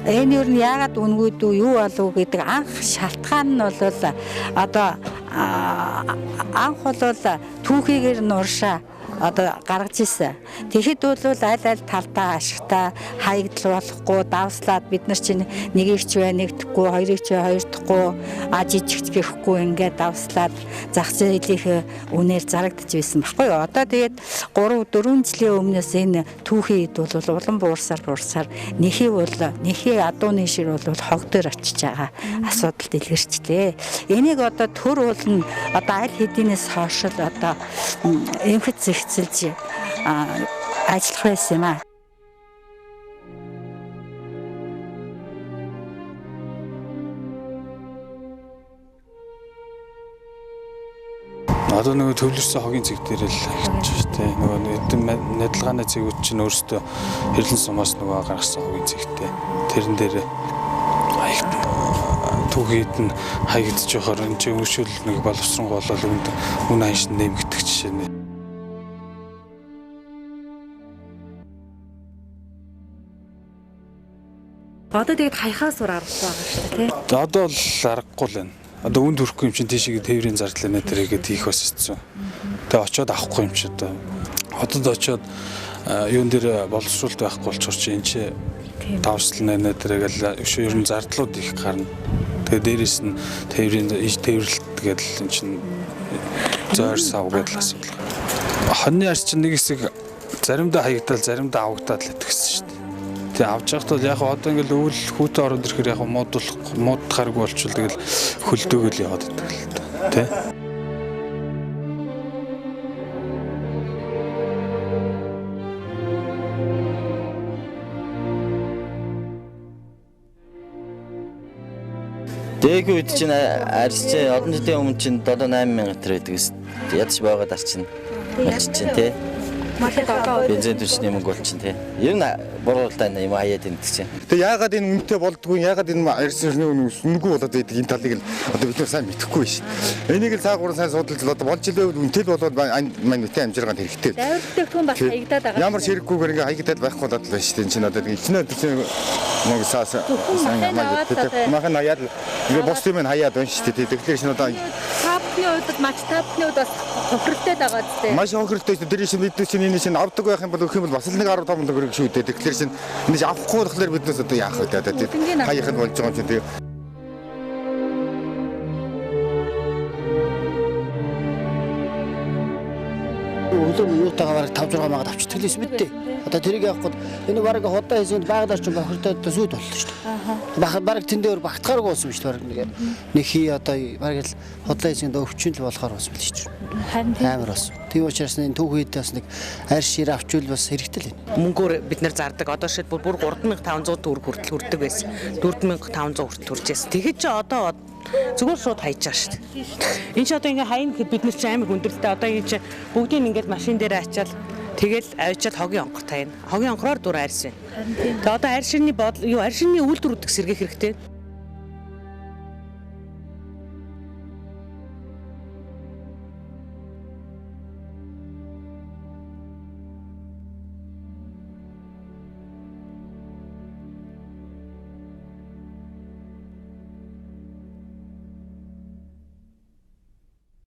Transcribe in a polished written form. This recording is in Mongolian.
Энэ юу нь яагаад үнэгүй дүү юу болов гэдэг анх шалтгаан нь бол одоо анх бол түүхийгээр нь уршаа одоо гаргаж ирсэн. Тэгэхэд бол аль аль талдаа ашигтай хаягдал болохгүй давслаад бид нар чинь нэгийг ч бай нэгдэхгүй, хоёрыг ч бай хоёрдохгүй, жижигч гэхгүй ингээд давслаад зах зээлийнхээ үнээр зарагдаж байсан баггүй юу. Одоо тэгээд 3 4 жилийн өмнөөс энэ түүхийн эд бол улам буурсаар нэхий бол нэхий адууны шир бол хог дээр очиж байгаа асуудал дэлгэрчлээ. Энийг одоо төр уулна одоо аль хэдийнээс хойш л одоо эмхэт зэгцэлж ажиллах байсан юм аа. Одоо нөгөө төвлөрсөн хогийн цэг дээр л хийж шүү дээ. Нөгөө нядалгааны цэгүүд чинь өөрсдөө хэрлэн сумаас нөгөө гаргасан хогийн цэгтэй. Тэрэн дээр түүхийд нь хаягдж явахаар энэ чинь өршөөл нэг боловсронгуй болол үнд үн ханш нэмэгдэх жишээ нэ. Одоо тэгээд хаяхаас ур аргагүй байгаа шүү дээ, тий? Одоо л аргагүй л байна. Одоо үн төрөхгүй юм чинь тийшээ тээврийн зардал нэ тэрийгээ хийх бас хэцүү. Тэгээ очиод авахгүй юм чи одоо. Хотод очиод юун дээр боловсруулалт байхгүй болчихор чи энэ чи давслал нэ тэрийгээл өшөө ер нь зардлууд их гарна. Тэгээ дээрээс нь тээврийн тээвэрлэлт гэдэл эн чинь зойр сав гэдэл асуудал. Хоньны арч чинь нэг хэсэг заримдаа хаягдал заримдаа авагдаад л идэгсэн шүү дээ. Тэгээ авч явахад бол яг одоо ингээл өвөл хүүтэн ороод ирэхээр яг муудахааргүй болчихвол тэгэл хөлдөөгөл яваад идэг л та тий. Дээгийн үед чинь арьс чинь олон жилийн өмнө чинь 7 8 мянга төр байдаг ус. Ядч баагаад арчин. Мач чинь тий. Бензин түлшний мөнгө бол чинь тий. Ер нь буруултай юм хаяад энэ чинь. Тэгээ яагаад энэ үнэтэй болдгоо, яагаад энэ арьсны үн үнэгүй болоод байдаг энэ талыг л одоо бид нар сайн мэдэхгүй шин. Энийг л цаагуур сайн судалж одоо болж илээвэл үнэтэй л болоод маань үнэтэй амжиргаанд хэрэгтэй. Давир бүтээгдэхүүн бас хаягдаад байгаа. Ямар ч хэрэггүйгээр ингээ хаягдаад байхгүй болоод л байна шүү дээ. Энэ чинь одоо ичнэ мөнгө саас махан хаяад ингээ бус юм хаяад байна шүү дээ. Тэгэхээр чинь одоо таапны үед мач таапны үед бас хохиролтой байгаа зү. Маш хохиролтой шүү дээ. Тэр чинь бид нар чинь энэ чинь авдаг байх юм бол өгөх юм бол бас л нэг 15 мянга төгрөг шүү дээ. Тэгэхээр чинь энэ чинь авахгүй болохоор биднээс одоо яах вэ одоо хаях нь болж байгаа юм чинь тэгээ. Өглөө юутайгаа бараг 5 6 мянгаад авчдаг л байсан мэт дээ. Одоо тэрийг явах гээд энэ бараг худаа хийсэнд байгаль орчин бохирдоод одоо сүйд боллоо шүү дээ. Бараг тэн дээр багтахааргүй болсон юм шүү дээ. Бараг нэг хий одоо бараг л худаа хийсэнд өвчин л болохоор болсон байл шүү дээ. Амар болсон. Тийм учраас энэ түүхийд бас нэг арь шир авчвал бас хэрэгтэй л байна. Мөнгөөр бид нэр зардаг. Одоо шид бүр 3500 төгрөг хүртэл хүрдэг байсан. 4500 хүртэл хүрч байсан. Тэгэхэд чи одоо зүгээр шууд хайж байгаа шүү дээ. Энэ чи одоо ингээ хайна гэхэд бид нар чи амар хүндрэлтэй. Одоо энэ чи бүгдийг ингээд машин дээр ачаал тэгэл авчиад хогийн онгор тайна. Хогийн онгороор дур арьс байна. Тэгээ одоо арь ширний бодол юу арь ширний үйлдвэр үүдэг сэргээх хэрэгтэй.